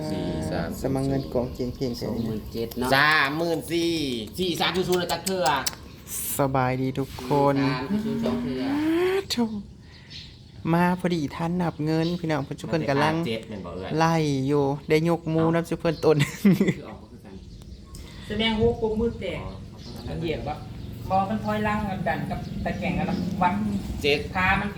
ສີ່ ສາມ ສະໝັກເງິນກອງເຈັງເພງແທ້ນີ້ນະ ສາມໝື່ນສີ່ ສີ່ ສາມ ສູນ ສູນ ຈັກເທື່ອ. ສະບາຍດີທຸກຄົນ ສາມ ສູນ ສອງເທື່ອ ໂທ້ ມາພໍດີທັນນັບເງິນ ພີ່ນ້ອງ ເພິ່ນ ເພິ່ນກຳລັງໄລ່ຢູ່ ໄດ້ຍົກໝູນຳຊຸເພິ່ນຕົນ ຄືອອກ ສະແດງຫົວກົບມືແຕກ ມັນຢຽບບໍ່? ບໍ່ ມັນຖອຍຫຼັງ ມັນດັນກັບຕະແກງ ອັນນັ້ນວັດ ເຈັດ ຂາມັນ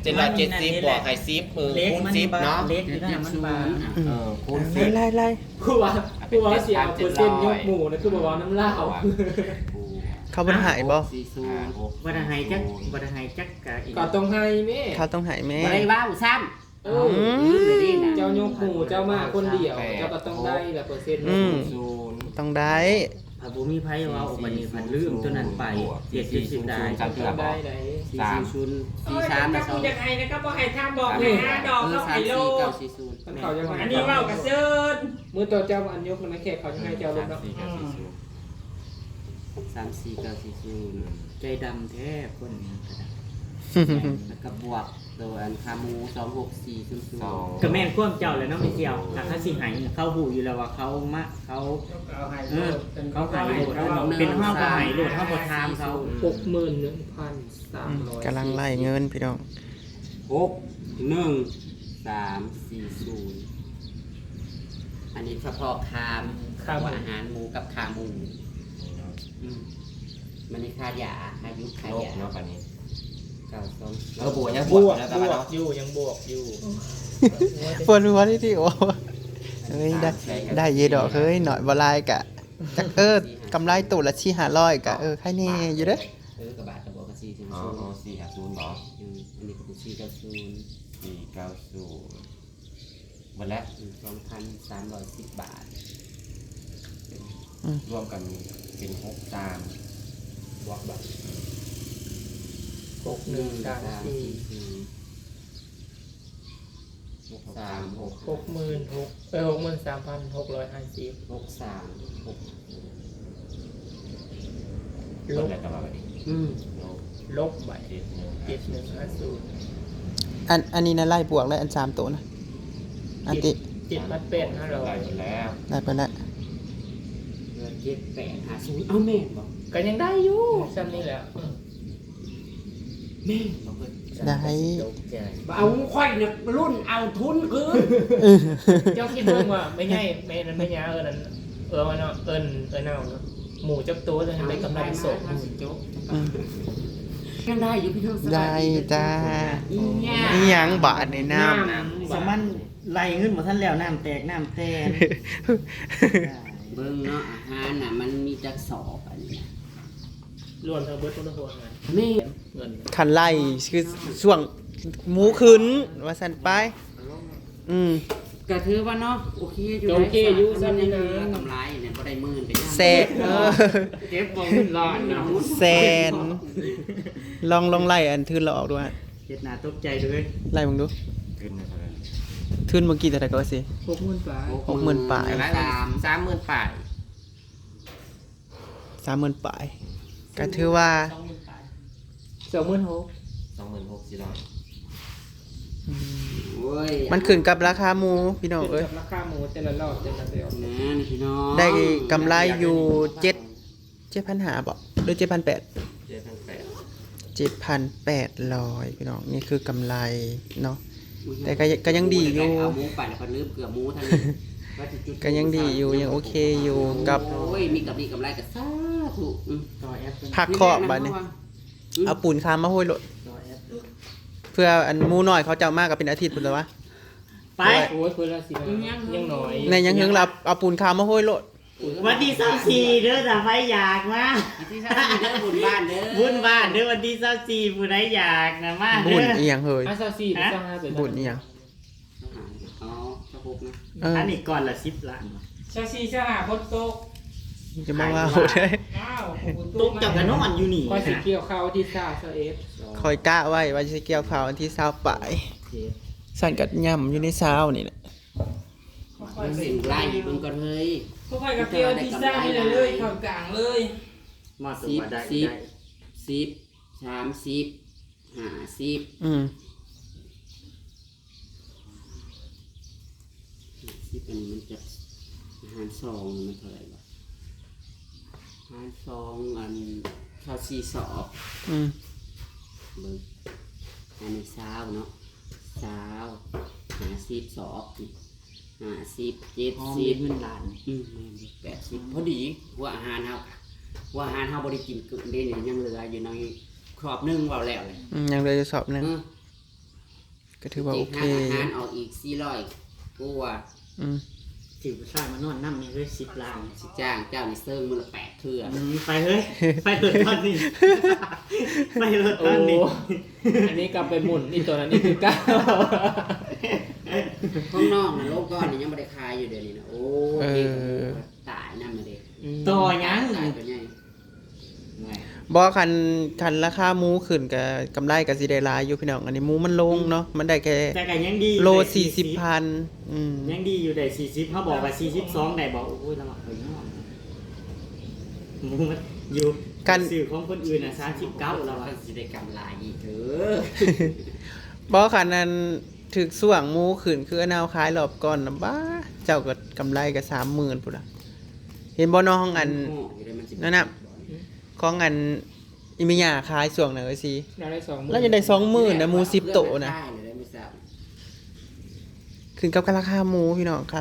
ເຈັດຮ້ອຍເຈັດສິບ ບວກໃຫ້ສິບ ເອີ ເລກ ຄູນສິບເນາະ ເລກຢູ່ນັ້ນມັນບາງ ເອີ ຄູນສິບ ໄລ່ໆ ຄືວ່າ ຄືວ່າຊິເອົາເປີເຊັນຍົກໝູນະ ຄືບໍ່ເວົ້ານຳລາວ ເຂົາບໍ່ໄດ້ໃຫ້ບໍ່? ບໍ່ໄດ້ໃຫ້ຈັກ ບໍ່ໄດ້ໃຫ້ຈັກກະ ກໍຕ້ອງໃຫ້ແມ້ ເຂົາຕ້ອງໃຫ້ແມ້ ບໍ່ໄດ້ເວົ້າຊ້ຳ. ເອີ ອືມ ເຈົ້າຍົກໝູເຈົ້າມາຄົນດຽວ ເຈົ້າກໍຕ້ອງໄດ້ລະເປີເຊັນ ອືມ ສູນ ຕ້ອງໄດ້ ຖ້າບໍ່ມີໃຜເວົ້າ ບັດນີ້ພັດລືມຕົວນັ້ນໄປ ເຮັດຈົນເສຍດາຍ ຕ້ອງໄດ້ໄດ໋ ສາມ ສູນ ສີ່ ສາມ ສອງ ຢາກໃຫ້ນະ ກໍບໍ່ໃຫ້ທາງບອກ ເອີ ແມ່ນຫາດອກ ເອີ ເຂົາໃຫ້ໂລດ ເຂົາຢາກໃຫ້ ອັນນີ້ເວົ້າກະເຊີນ ມື້ຕໍ່ເຈົ້າອັນຍົກນຳແຂກ ເຂົາຈະໃຫ້ເຈົ້າລົດເນາະ ສາມ ສີ່ ເກົ້າ ສີ່ ສູນ ອືມ ໃຈດຳແທ້ຄົນນີ້ກໍໄດ້ ແມ່ນ ແລ້ວກໍບວກ ໂຕອັນຂາໝູ ສອງ ຫົກ ສີ່ ສູນ ສູນ ກໍແມ່ນຄວາມເຈົ້າແຫຼະເນາະ ແມ່ນສ່ຽວ ຖ້າເຂົາຊິໃຫ້ ເຂົາຮູ້ຢູ່ແລ້ວວ່າເຂົາມາ ເຂົາ ເຂົາໃຫ້ໂລດ ເອີ ເຂົາໃຫ້ໂລດ ເປັນເຮົາກໍໃຫ້ໂລດ ເຮົາບໍ່ຖາມເຂົາ ຫົກໝື່ນໜຶ່ງພັນສາມຮ້ອຍ ອືມ ກຳລັງໄລ່ເງິນພີ່ນ້ອງ ຫົກ ໜຶ່ງ ສາມ ສີ່ ສູນ ອັນນີ້ສະເພາະຄ່າ ຄ່າໝູ ອາຫານໝູກັບຄ່າໝູ ອືມ ມັນມີຄ່າຢາ ຄ່າຢຸດ ຄ່າຢາເນາະ ບາດນີ້ ເກົ້າສອງ ເອີ ບວກ ຍັງບວກຢູ່ ຍັງບວກຢູ່ ປວດຫົວຕິຕິ ໂອ້ ເອີຍ ໄດ້ ໄດ້ຢູ່ດອກເຮີ້ຍ ໜ້ອຍບໍ່ຫຼາຍກະ ຈັກ ເອີ ກຳໄລໂຕລະສີ່ຫ້າຮ້ອຍກະ ເອີ ໄຄແນ່ຢູ່ເດີ ເອີ ກະບາດກະບວກກະສີ່ ອໍ ສີ່ຫ້າສູນບໍ ອືມ ອັນນີ້ກະເປັນສີ່ເກົ້າສູນ ສີ່ເກົ້າສູນ ເບິດແລ້ວ ສອງພັນສາມຮ້ອຍສິບບາດ ອືມ ລວມກັນເປັນຫົກສາມ ບວກບາດ ຫົກໜຶ່ງສາມສີ່ ຫົກສາມ ຫົກ ຫົກໝື່ນຫົກ ເອີ ຫົກໝື່ນສາມພັນຫົກຮ້ອຍຫ້າສິບ ຫົກສາມ ຫົກ ລົບ ອືມ ລົບບາດ ເຈັດໜຶ່ງຫ້າສູນ ອັນ ອັນນີ້ນະ ໄລ່ບວກແລ້ວ ອັນສາມໂຕນະ ອັນຕິ ເຈັດພັນແປດຫ້າຮ້ອຍ ໄລ່ໄປແລ້ວ ໄລ່ໄປແລ້ວ ເຈັດແປດຫ້າສູນ ເອົ້າ ແມ່ນບໍ່? ກໍຍັງໄດ້ຢູ່ ສ່ຳນີ້ແຫຼະ ອືມ ແມ່ນບໍ່ເພິ່ນ? ໄດ້ ເອົາ ຂ້ອຍນະລຸ້ນເອົາທຶນຄືນ ເຈົ້າຄິດເບິ່ງວ່າແມ່ໃຫຍ່ ແມ່ນັ້ນ ແມ່ຍ່າ ເອີ້ນອັນ ເອີ້ນເນາະ ເອີ້ນ ເອີ້ນເອົາເນາະ ໝູຈັກໂຕຈັ່ງໄດ້ກຳໄລສອງໝື່ນ ອືມ ຍັງໄດ້ຢູ່ພີ່ນ້ອງ ໄດ້ຈ້າ ອີຫຍັງ ອີຫຍັງບາດນີ້ ນ້ຳ ນ້ຳ ສະມັນໄລ່ເງິນບໍ່ທັນແລ້ວ ນ້ຳແຕກ ນ້ຳແຕນ ເບິ່ງເນາະ ອາຫານນະ ມັນມີຈັກສອບ ອັນນີ້ນະ ລວມທັງເບິດ ບໍ່ໄດ້ໂທຫາ ແມ່ນ ເງິນ ຄັນໄລ່ຄືຊ່ວງໝູຂຶ້ນ ວ່າຊັ້ນໄປ ອືມ ກະຖືວ່າເນາະ ໂອເຄຢູ່ ໂອເຄຢູ່ ສ່ຳນີ້ນະ ກຳໄລນີ້ບໍ່ໄດ້ໝື່ນໄປຫຍັງ ແສນ ເອີ ເກັບບໍ່ເງິນລ້ານເນາະ ແສນ ລອງ ລອງໄລ່ອັນທຶນລາວອອກດູ ເຮັດໜ້າຕົກໃຈເດີ ໄລ່ເບິ່ງດູ ທຶນເທົ່າໃດ ທຶນມື້ກີ້ເທົ່າໃດກໍວ່າຊິ ຫົກໝື່ນປາຍ ຫົກໝື່ນປາຍ ສາມ ສາມໝື່ນປາຍ ສາມໝື່ນປາຍ ກໍຖືວ່າ ສອງໝື່ນປາຍ ສອງໝື່ນຫົກ ສອງໝື່ນຫົກ ສີ່ຮ້ອຍ ອືມ ໂອ້ຍ ມັນຂຶ້ນກັບລາຄາໝູພີ່ນ້ອງເອີຍ ຂຶ້ນກັບລາຄາໝູແຕ່ລະລອບແຕ່ລະດຽວ ນັ້ນພີ່ນ້ອງ ໄດ້ກຳໄລຢູ່ເຈັດ ເຈັດພັນຫ້າບໍ ຫຼື ເຈັດພັນແປດ ເຈັດພັນແປດ ເຈັດພັນແປດຮ້ອຍ ພີ່ນ້ອງ ນີ້ຄືກຳໄລເນາະ ແຕ່ກໍ ກໍຍັງດີຢູ່ ເອົາໝູໄປແລ້ວກໍລືມເກືອໝູທັງນີ້ ກໍຍັງດີຢູ່ ຍັງໂອເຄຢູ່ກັບ ໂອ້ຍ ມີກຳລີກຳໄລກໍສາທຸ ອືມ ຜັກຄອກບາດນີ້ ອືມ ເອົາປູນຄາມມາໂຮຍໂລດ ເພື່ອອັນໝູນ້ອຍເຂົາເຈົ້າມາກໍເປັນອາທິດພຸ້ນລະວະ ໄປ ໂອ້ຍ ເພິ່ນລະຊິ ຍັງໜ້ອຍ ແນ່ ຍັງເຫິງລະ ເອົາປູນຄາມມາໂຮຍໂລດ ວັນທີຊາວສີ່ເດີ ຖ້າໃຜຢາກມາ ວັນທີຊາວສີ່ເດີ ບຸນບ້ານເດີ ບຸນບ້ານເດີ ວັນທີຊາວສີ່ ຜູ້ໃດຢາກນະມາເດີ ບຸນອີ່ຫຍັງເຮີ້ຍ ອ່ະ ຊາວສີ່ ຮະ ຊາວຫ້າ ເປັນບຸນອີ່ຫຍັງ ອໍ ຊາວຫົກນະ ເອີ ອັນນີ້ກ້ອນລະສິບລ້ານ ຊາວສີ່ ຊາວຫ້າ ຝົນຕົກ ຢ່າມາເວົ້າເດີ ອ້າວ ຕົກເຈົ້າກໍນອນຢູ່ນີ້ ຂ້ອຍຊິກ່ຽວເຂົ້າວັນທີຊາວ ຊາວເອັດ ຂ້ອຍກະໄວ້ວ່າຊິກ່ຽວເຂົ້າວັນທີຊາວປາຍ ຊັ້ນກໍຍ່ຳຢູ່ໃນຊາວນີ້ແຫຼະ ມັນເປັນໄລ່ເບິ່ງກ່ອນເຮີ້ຍ ພວກຂ້ອຍກໍເກີນທີ່ສ້າງນີ້ແຫຼະເລີຍ ເຂົ້າກາງເລີຍ ມາຕົວ ສິບ ໄດ້ ສິບ ໄດ້ ສິບ ສາມສິບ ຫ້າສິບ ອືມ ອັນນີ້ມັນຈະ ຫານສອງມັນເທົ່າໃດວະ? ຫານສອງ ອັນ ຊາວສີ່ສອບ. ອືມ ເບິ່ງ ອັນນີ້ຊາວເນາະ ຊາວ ຫ້າສິບສອບ ຫ້າສິບ ເຈັດສິບ ເງິນລ້ານ. ອືມ ແມ່ນຢູ່ ແປດສິບ ພໍດີ. ຫົວອາຫານເຮົາ ຫົວອາຫານເຮົາບໍ່ໄດ້ກິນເກີນເດ້ນີ້ ຍັງເຫຼືອຢູ່ໃນສອບໜຶ່ງ ເວົ້າແລ້ວເລີຍ. ອືມ ຍັງເຫຼືອຢູ່ສອບໜຶ່ງ. ເອີ ກໍຖືວ່າໂອເຄ. ຫາອາຫານອອກອີກສີ່ຮ້ອຍກວ່າ. ອືມ ຖືຜູ້ຊາຍມານອນນຳນີ້ເຮີ້ຍ ສິບລ້ານ. ຊິຈ້າງເຈົ້ານີ້ເຊິ່ງມື້ລະແປດເທື່ອ. ອືມ ໄປເຮີ້ຍ ໄປເລີຍຕອນນີ້ ໄປເລີຍຕອນນີ້. ໂອ້ ອັນນີ້ກໍໄປໝູນອີກຕົວນັ້ນອີກຄືເກົ່າ. ຂອງນ້ອງນະ ໂລກ້ອນນີ້ຍັງບໍ່ໄດ້ຂາຍຢູ່ເດນີ້ນະ. ໂອ້ ເອີ ຕາຍນຳເດ. ອືມ ຕໍ່ຫຍັງ? ຕາຍໄປໃຫຍ່ ບໍ່ ຄັນ ຄັນລາຄາໝູຂຶ້ນກະກຳໄລກະຊິໄດ້ຫຼາຍຢູ່ພີ່ນ້ອງ. ອັນນີ້ໝູມັນລົງເນາະ ອືມ ມັນໄດ້ແຄ່ ແຕ່ກະຍັງດີ ໂລສີ່ສິບພັນ. ອືມ ຍັງດີຢູ່ໄດ້ສີ່ສິບ ເຮົາບອກວ່າສີ່ສິບສອງໄດ້ບໍ່? ໂອ້ຍ ລະວ່າຂ້ອຍຍ້ອນ ໝູມັນຢູ່ ກັນ ຊື້ຂອງຄົນອື່ນນະ ສາມສິບເກົ້າ ລະວ່າຊິໄດ້ກຳໄລອີກເດີ. ບໍ່ ຄັນອັນ ຖືກຊ່ວງໝູຂຶ້ນ ຄືອັນເຮົາຂາຍລອບກ່ອນນະ ບ້າ ເຈົ້າກໍກຳໄລກໍສາມໝື່ນພຸ້ນລະ. ເຫັນບໍ່ນ້ອງ ອັນນັ້ນນະ ຂອງອັນອີ່ແມ່ຍ່າຂາຍຊ່ວງນັ້ນ ເອີຍ ຊິ ລາວໄດ້ສອງໝື່ນ ລາວຍັງໄດ້ສອງໝື່ນນະ ໝູສິບໂຕນະ. ຂຶ້ນກັບລາຄາໝູພີ່ນ້ອງ ຄ່າ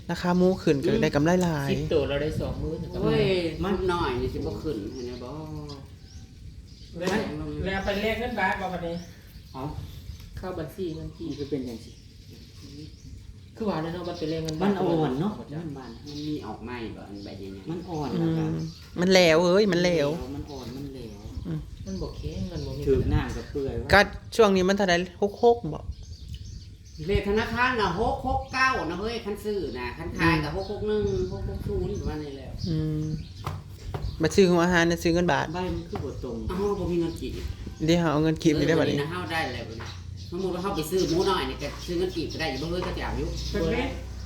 ລາຄາໝູຂຶ້ນກໍໄດ້ກຳໄລຫຼາຍ. ສິບໂຕລາວໄດ້ສອງໝື່ນ. ໂອ້ຍ ມັນໜ້ອຍນີ້ຊິບໍ່ຂຶ້ນຫັ້ນນະບໍ່? ແລ້ວ ແລ້ວໄປແລກເງິນບາດບໍ່ບັດນີ້? ເອົ້າ ເຂົ້າບັນຊີເງິນກີບ ມັນຄືເປັນຈັ່ງຊີ້? ຄືວ່າແລ້ວເນາະ ບັດໄປແລກເງິນບາດ ມັນອ່ອນເນາະ ເງິນບາດມັນມີອອກໃໝ່ບໍ່? ອັນໃບໃຫຍ່ໆ ມັນອ່ອນ ອືມ ແລ້ວກໍ ມັນແຫຼວເຮີ້ຍ ມັນແຫຼວ ມັນອ່ອນ ມັນແຫຼວ ອືມ ມັນບໍ່ແຂງ ມັນບໍ່ມີ ຖືກນ້ຳກໍເປື່ອຍ. ກໍຊ່ວງນີ້ມັນເທົ່າໃດ? ຫົກຫົກບໍ່? ເລກທະນາຄານນະ ຫົກຫົກເກົ້ານະເຮີ້ຍ ຄັນຊື້ນະ ຄັນຂາຍກໍ ອືມ ຫົກຫົກໜຶ່ງ ຫົກຫົກສູນ ປະມານນີ້ແຫຼະ. ອືມ ບັດຊື້ຫົວອາຫານນະ ຊື້ເງິນບາດ. ໃບມັນຄືບໍ່ຕົງ? ເຮົາບໍ່ມີເງິນກີບ. ເດ ເຮົາເອົາເງິນກີບນີ້ໄດ້ບັດນີ້. ເອີ ເຮົາໄດ້ແລ້ວບັດນີ້. ສົມມຸດວ່າເຮົາໄປຊື້ໝູນ້ອຍນີ້ ກໍຊື້ເງິນກີບກໍໄດ້ຢູ່ບໍ່ເຮີ້ຍ? ເຂົາຈະເອົາຢູ່.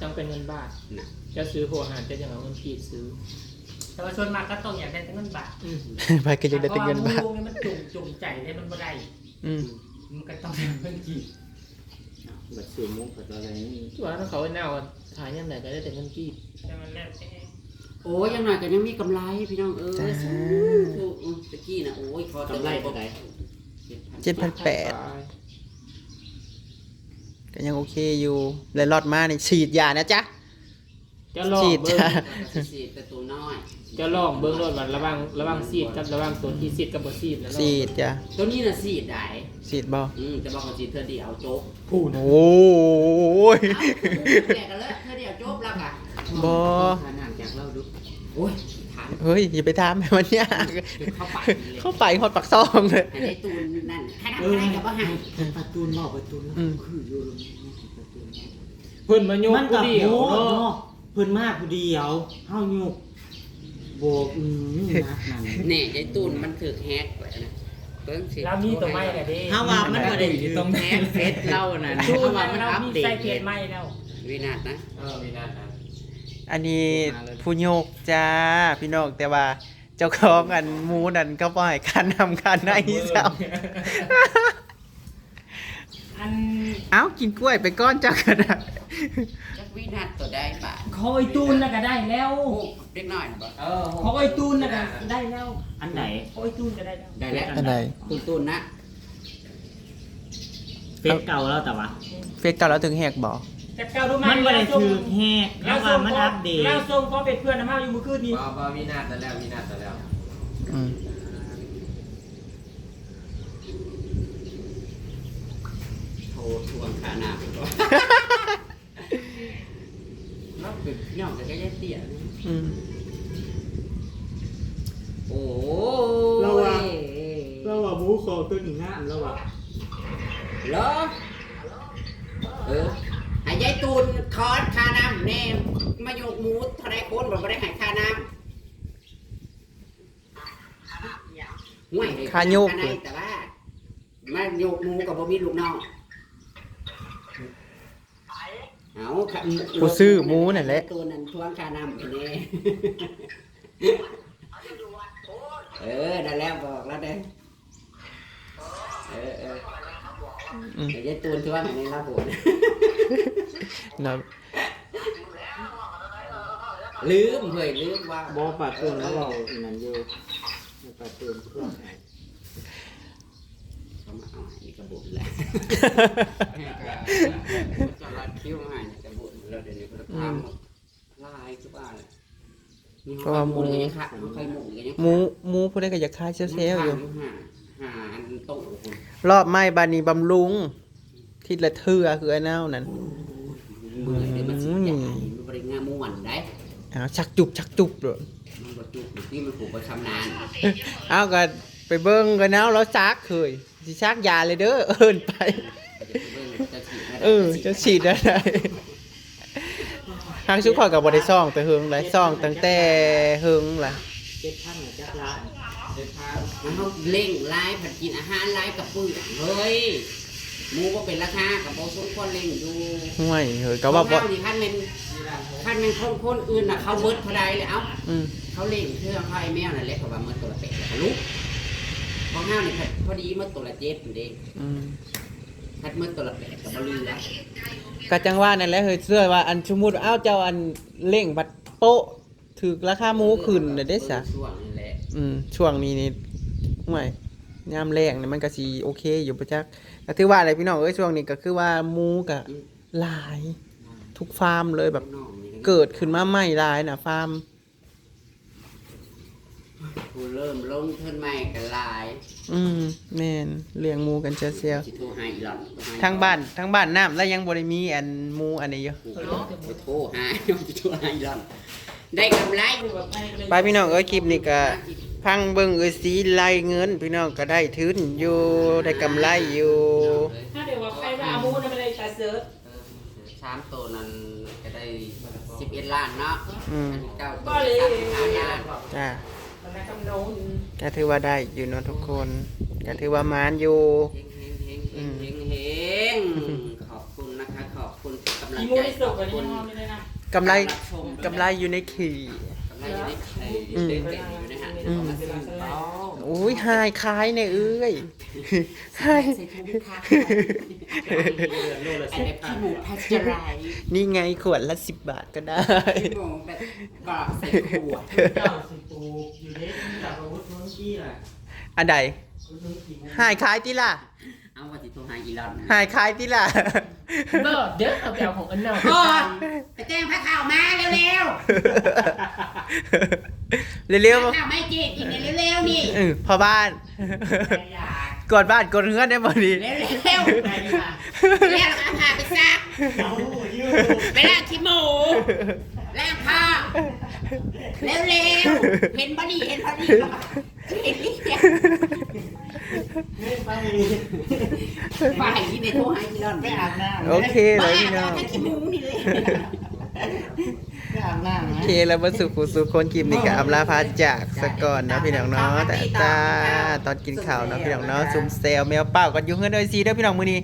ຕ້ອງເປັນເງິນບາດນະ. ເຈົ້າຊື້ຫົວອາຫານ ເຈົ້າຈັ່ງເອົາເງິນກີບຊື້. ແຕ່ວ່າສ່ວນມາກເຂົາຕ້ອງຢາກໄດ້ແຕ່ເງິນບາດ. ອືມ ໃຜກໍຢາກໄດ້ແຕ່ເງິນບາດ. ເພາະວ່າໝູນີ້ມັນຈູງ ຈູງໃຈເດ້ ມັນບໍ່ໄດ້. ອືມ ອືມ ມັນກໍຕ້ອງເປັນເງິນກີບ. ບັດຊື້ໝູກໍຕ້ອງໄດ້ເງິນ. ວ່າເຂົາເອົາຂາຍຍາມໃດກໍໄດ້ແຕ່ເງິນກີບ. ແຕ່ມັນແລ້ວແຕ່ ໂອ້ຍ ຢ່າງໜ້ອຍກໍຍັງມີກຳໄລພີ່ນ້ອງເອີຍ. ສາທຸ. ອືມ ແຕ່ກີ້ນະ ໂອ້ຍ ຂໍແຕ່ກຳໄລເທົ່າໃດ? ເຈັດພັນແປດ ກໍຍັງໂອເຄຢູ່. ແລະລັອດມານີ້ ສີດຢານະຈ໊ະ. ເຈົ້າລອງເບິ່ງ ສີດແຕ່ໂຕນ້ອຍ. ເຈົ້າລອງເບິ່ງໂລດວ່າລະຫວ່າງ ລະຫວ່າງສີດກັບລະຫວ່າງໂຕທີ່ສີດກັບບໍ່ສີດນະ. ສີດຈ້ະ. ໂຕນີ້ນະສີດໄດ້. ສີດບໍ່? ອືມ ແຕ່ວ່າຂ້ອຍສີດເທື່ອດຽວຈົບ. ພຸ້ນ ໂອ້ຍ ເອົາ ແມ່ກໍເລີຍ ເທື່ອດຽວຈົບແລ້ວກະ. ບໍ່ ຫານ້ຳຈາກລາວດຸ. ໂອ້ຍ ຖາມ ເຮີ້ຍ ຢ່າໄປຖາມໃຫ້ມັນຍາກ. ເຂົ້າໄປ ເຂົ້າໄປຮອດປາກຊ່ອງເລີຍ. ໃຫ້ໄດ້ຕູນນັ້ນ ໃຫ້ນຳ ເອີ ໃຫ້ນຳກໍບໍ່ໃຫ້. ປາຕູນເວົ້າ ປາຕູນ ອືມ ຄືຢູ່ ປາຕູນ ເພິ່ນມາຍົກຜູ້ດຽວເນາະ ເພິ່ນມາຜູ້ດຽວ ເຮົາຍົກບໍ່ ອືມ ໜັກນັ້ນ. ແນ່ ຍາຍຕູນມັນຖືກແຮັກໄປນະ ເບິ່ງຊິ ລາວມີໂຕໃໝ່ແລ້ວເດ້. ເຮົາວ່າມັນບໍ່ໄດ້ຖືກແຮັກເຟສລາວນັ້ນ ເຮົາວ່າມັນອັບເດດເຟສໃໝ່ແລ້ວ. ວິນາດນະ ເອີ ວິນາດນະ. ອັນນີ້ຜູ້ຍົກຈ້າ ພີ່ນ້ອງ ແຕ່ວ່າເຈົ້າຂອງອັນໝູນັ້ນ ເຂົາບໍ່ໃຫ້ຄ່ານ້ຳຄ່າໃນຊ້ຳ. ອັນ ເອົ້າ ກິນກ້ວຍໄປກ່ອນເຈົ້າກໍໄດ້. ຈັກວິນາດໂຕໃດບາດ ຂອງໄອ້ຕູນນະກໍໄດ້ແລ້ວ. ໂອ້ ເດັກນ້ອຍນະບໍ່? ເອີ ຂອງໄອ້ຕູນນະກໍໄດ້ແລ້ວ. ອັນໃດ? ຂອງໄອ້ຕູນກໍໄດ້ແລ້ວ. ໄດ້ແລ້ວ. ອັນໃດ? ຕູນໆນະ ເຟສເກົ່າລາວ ແຕ່ວ່າເຟສເກົ່າລາວຖືກແຮັກບໍ່? ແຕ່ເກົ່າ ມັນບໍ່ໄດ້ຖືກແຮັກ ລາວວ່າມັນອັບເດດ. ລາວສົ່ງຄວາມເປັນເພື່ອນນຳເຮົາຢູ່ມື້ຄືນນີ້. ບໍ່ ບໍ່ ວິນາດແລ້ວ ວິນາດແລ້ວ. ອືມ ໂທທວງຄ່ານ້ຳກ່ອນ. ລາວເປັນພີ່ນ້ອງກັນກັບຍາຍເຕ້ຍ. ອືມ ໂອ້ຍ ລາວວ່າ ລາວວ່າໝູຂອງໂຕນີ້ງາມ ລາວວ່າ. ເອີ ໃຫ້ຍາຍຕູນຂໍຄ່ານ້ຳແດ່ ມາຍົກໝູເທົ່າໃດຄົນ ບໍ່ໄດ້ໃຫ້ຄ່ານ້ຳ. ຫ້ວຍ ຄ່າໂຍກ ຄ່າໃນ ແຕ່ວ່າມາໂຍກໝູກໍບໍ່ມີລູກນ້ອງ. ເອົາ ຜູ້ຊື້ໝູນັ້ນແຫຼະ ໂຕນັ້ນທວງຄ່ານ້ຳໃຫ້ແດ່. ເອີ ນັ້ນແຫຼະ ບອກລາວເດີ້. ເອີ ເອີ ອືມ ໃຫ້ຍາຍຕູນທວງໃຫ້ແດ່ລາວໂຫດ. ເນາະ. ລືມເຮີ້ຍ ລືມວ່າ ບໍ່ ປາຕູນມາເວົ້າອັນນັ້ນຢູ່ ປາຕູນເພື່ອນໃຫ້ ເຂົາມາເອົາໃຫ້ນີ້ກະບຸນແຫຼະ ຈະລັດຄິວມາໃຫ້ນີ້ກະບຸນແລ້ວ ດຽວນີ້ເພິ່ນຖາມ ອືມ ຫຼາຍຄືວ່າແຫຼະ ເພາະວ່າໝູ ເຮົາໄຂ່ໝູກນີ້ກະຍັງຂາດ ໝູ ໝູຜູ້ໃດກະຢາກຂາຍແຊວໆຢູ່ ຍັງຂາດຢູ່ຫ້າ ຫ້າອັນໂຕພຸ້ນ ລອບໃໝ່ບາດນີ້ບຳລຸງ ທິດລະເທື່ອຄືອ້າຍນາວນັ້ນ ເມື່ອຍເດ້ ມັນສີດຢາ ອືມ ນີ້ມັນບໍ່ໄດ້ງ່າຍມ່ວນໃດ໋ ອ້າວ ຊັກຈຸບ ຊັກຈຸບໂລດ ມັນບໍ່ຈຸບ ນີ້ມັນຜູ້ບໍ່ຊຳນານ ເອົາ ກະໄປເບິ່ງກະນາວລາວຊັກເຮີ້ຍ ຊິຊັກຢາເລີຍເດີ ເອີ້ນໄປ ເອີ ເຈົ້າສີດແນວໃດ ທາງຊຸມຂ້ອຍກະບໍ່ໄດ້ສ່ອງແຕ່ເຫິງໃດ໋ ສ່ອງຕັ້ງແຕ່ເຫິງລະ ເຈັດພັນຈັກລ້ານ ເຈັດພັນ ເຮົາເລັ່ງຫຼາຍ ພັດກິນອາຫານຫຼາຍກະເປືອງເຮີ້ຍ ໝູບໍ່ເປັນລາຄາກະບໍ່ສົມຄວນເລັ່ງຢູ່ ຫ້ວຍ ເຮີ້ຍ ກະວ່າບໍ່ ພວກເຮົານີ້ຄັນແມ່ນ ຄັນແມ່ນຂອງຄົນອື່ນນະ ເຂົາເບິດເທົ່າໃດແລ້ວ ເອົ້າ ອືມ ເຂົາເລັ່ງຄືເຮົາ ເຮົາໄອ້ແມວນັ້ນແຫຼະ ເຂົາວ່າໝົດໂຕລະແປດລະກະຫຼຸບ ຂອງເຮົານີ້ ພໍດີໝົດໂຕລະເຈັດພຸ້ນເດ ອືມ ຄັນໝົດໂຕລະແປດກະບໍ່ເຫຼືອ ກະຈັ່ງວ່ານັ້ນແຫຼະເຮີ້ຍ ເຊື່ອວ່າ ອັນ ສົມມຸດວ່າ ອ້າວ ເຈົ້າ ອັນ ເລັ່ງບັດໂປະ ຖືກລາຄາໝູຂຶ້ນແລ້ວເດ້ຊະ ເອີ ຊ່ວງນີ້ແຫຼະ ອືມ ຊ່ວງນີ້ນີ້ ຫ້ວຍ ຍາມແລ້ງນີ້ມັນກະຊິໂອເຄຢູ່ບໍ່ຈັກ ກະຖືວ່າແຫຼະພີ່ນ້ອງເອີຍ ຊ່ວງນີ້ກະຄືວ່າໝູກະ ອືມ ຫຼາຍ ຫຼາຍ ທຸກຟາມເລີຍ ແບບ ເກີດຂຶ້ນມາໃໝ່ຫຼາຍນະ ຟາມ ຜູ້ເລີ່ມລົງທຶນໃໝ່ກະຫຼາຍ ອືມ ແມ່ນ ລ້ຽງໝູກັນແຊວໆ ຊິໂທຫາອີຫຼອນ ທາງບ້ານ ທາງບ້ານນ້ຳລະຍັງບໍ່ໄດ້ມີອັນໝູອັນນີ້ຢູ່ ໂທຫາ ຊິໂທຫາອີຫຼອນ ໄດ້ກຳໄລ ໄປພີ່ນ້ອງເອີຍ ຄລິບນີ້ກະຟັງເບິ່ງເອື້ອຍສີໄລ່ເງິນ ພີ່ນ້ອງກະໄດ້ທຶນຢູ່ ໄດ້ກຳໄລຢູ່ ຖ້າເດີວ່າໃຜວ່າໝູນະມັນໄດ້ຕາເສີດ ເອີ ສາມໂຕນັ້ນກະໄດ້ສິບເອັດລ້ານເນາະ ອືມ ອັນນີ້ເກົ້າໂຕສາມສິບຫ້າລ້ານ ຈ້າ ກະຖືວ່າໄດ້ຢູ່ເນາະທຸກຄົນ ກະຖືວ່າໝານຢູ່ ເຮັງໆ ອືມ ເຮັງໆ ຂອບຄຸນນະຄະ ຂອບຄຸນກຳລັງໃຈ ຂອບຄຸນ ກຳໄລ ກຳໄລຢູ່ໃນຂີ້ ກຳໄລຢູ່ໃນຂີ້ ອືມ ເປັນຢູ່ໃນຫັ້ນ ອືມ ໂອ້ຍ ຫາຍຂາຍແນ່ເອື້ອຍ ໃສ່ ໃສ່ຖົງຂາຍ ອັນນີ້ຂີ້ໝູພາສເຈີໄຣ ນີ້ໄງ ຂວດລະສິບບາດກະໄດ້ ຂີ້ໝູແບບກອກໃສ່ຂວດ ເຈົ້າຊິປູກຢູ່ເດ້ ເຈົ້າກະອຸດໜູນຂີ້ລະ ອັນໃດ ອຸດໜູນຂີ້ໝູ ຫາຍຂາຍຕິລະ ເອົາ ວ່າຊິໂທຫາອີລອນ ຫາຍຂາຍຕິລະ ບໍ່ເດີ ເຂົາໄປເອົາຂອງອັນນັ້ນ ບໍ່ ໄປແຕ່ງພາເຂົ້າມາເລັວໆ ເລັວໆ ພາເຂົ້າມາໃຫ້ເຈັບອີກນີ້ເລັວໆນີ້ ເອີ ພໍ່ບ້ານ ກວາດບ້ານກວາດເຮືອນໄດ້ບໍ່ນີ້ ເລັວໆ ແລ້ວກະເອົາຜ້າໄປຊັກ ໄປລ້າງຂີ້ໝູ ລ້າງພໍ້ ເລັວໆ ເຫັນບໍ່ນີ້ ເຫັນບໍ່ນີ້ ເຫັນບໍ່ນີ້ ໄປ ໄປ ໄປໂທຫາອີລອນ ໄປອາບນ້ຳ ໂອເຄແລ້ວພີ່ນ້ອງ ຂີ້ໝູນີ້ເລີຍ ໂອເຄແລ້ວ ເບິດສູ່ຜູ້ສູ່ຄົນ ຄລິບນີ້ກະອຳລາພາຈາກສາກ່ອນເນາະພີ່ນ້ອງເນາະ ແຕ່ ຕອນກິນເຂົ້າເນາະພີ່ນ້ອງເນາະ ຊຸມແຊວແມວເປົ້າກັນຢູ່ເຮືອນເອື້ອຍສີເດີພີ່ນ້ອງ ມື້ນີ້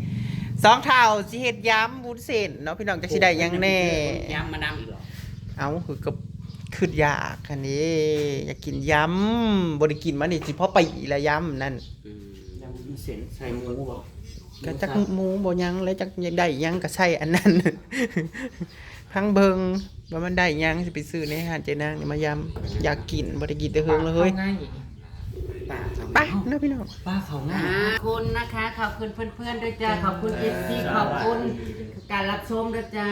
ສອງເຖົ້າຊິເຮັດຢຳວຸ້ນເສັ້ນເນາະພີ່ນ້ອງ ຈັກຊິໄດ້ຫຍັງແນ່ ຢຳມານຳອີກເຫາະ ເອົ້າ ຄືກະ ຄຶດຢາກຫັ້ນເດ້ ຢາກກິນຢຳ ບໍ່ໄດ້ກິນມານີ້ຊິພໍປີແລ້ວ ຢຳນັ້ນ ອືມ ຢຳເສັ້ນໃສ່ໝູບໍ່ ກະຈັກໝູບໍ່ຫຍັງແຫຼະ ຈັກຢາກໄດ້ຫຍັງກະໃສ່ອັນນັ້ນ ຟັງເບິ່ງວ່າມັນໄດ້ຫຍັງ ຊິໄປຊື້ໃນຮ້ານເຈນາງນີ້ມາຢຳ ຢາກກິນ ບໍ່ໄດ້ກິນແຕ່ເຫິງແລ້ວເຮີ້ຍ ໄປເນາະພີ່ນ້ອງ ປ້າເຂົາງ່າຍ ຂອບຄຸນນະຄະ ຂອບຄຸນເພື່ອນໆ ດ້ວຍຈ້າ ຂອບຄຸນເອັຟຊີ ຂອບຄຸນການຮັບຊົມດ້ວຍຈ້າ.